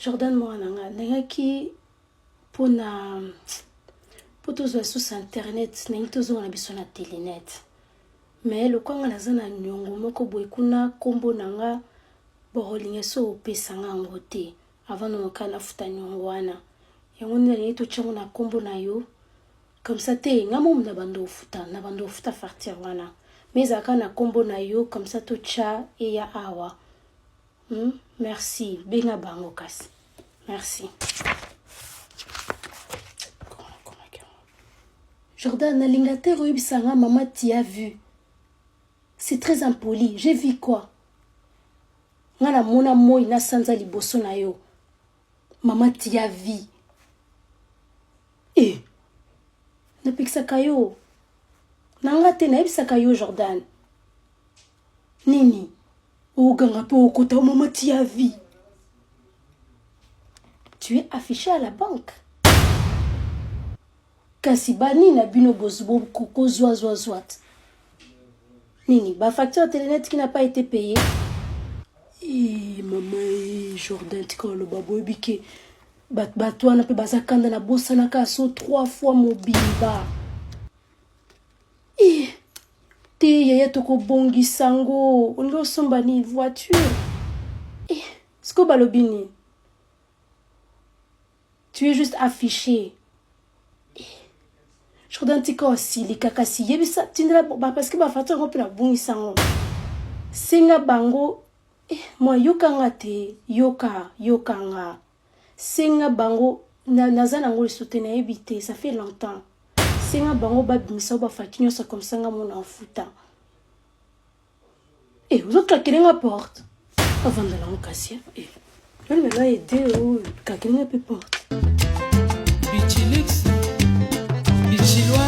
Jordan mwana na nga, nalingaki mpona mpo tozwa lisusu internet, nalingi tozonga na biso na telenet. Mais lokola nga naza na niongo moko boye kuna nkombo na nga bokolinga so opesa nga yango te avant nonoka nafuta niongo wana. Yango nde nalingi totya yango na nkombo na yo. Comme ça te nga momu na bando ofuta, na bando ofuta facture wana. Mais ezalaka na nkombo na yo comme ça totya eya awa. Merci. Benga bango kasi. Merci. Jordan, nalinga te koyebisa nga mama tu as vu. C'est très impoli. J'ai vu quoi? Nga namona moi na sanza liboso na yo. Mama tu as vu. Eh. Napekisaka yo. Na nga te nayebisaka yo Jordan. Nini? Oganga pe okota mama tu as vu. Tu es affiché à la banque. Kasi bani na bino kozwa zwa zwat. Nini ba facture telenet qui n'a pas été payée. Eh mama eh Jordan tika oloba boyebi ke bato wana mpe baza kanda na bosanaka so trois fois mobimba. Eh te yaya tokobongisa ngo olingi osomba nini voiture. Eh sikoyo balobi nini? Tu es juste affiché. Jordan tika osilika kasi yebisa tindela ba parce que ba facture yango mpe nabungisa yango. Senga bango eh, mwa yokanga te yoka yokanga senga bango na, naza nango lisusu te nayebi te ça fait longtemps senga bango babimisa ba facture nyonso comme ça nga mona ofuta. Eh, ozokakele nga porte avanda nango kasi eh. Nani mema aide oyo kakele nga mpe porte. Bichilux, Bichiloise.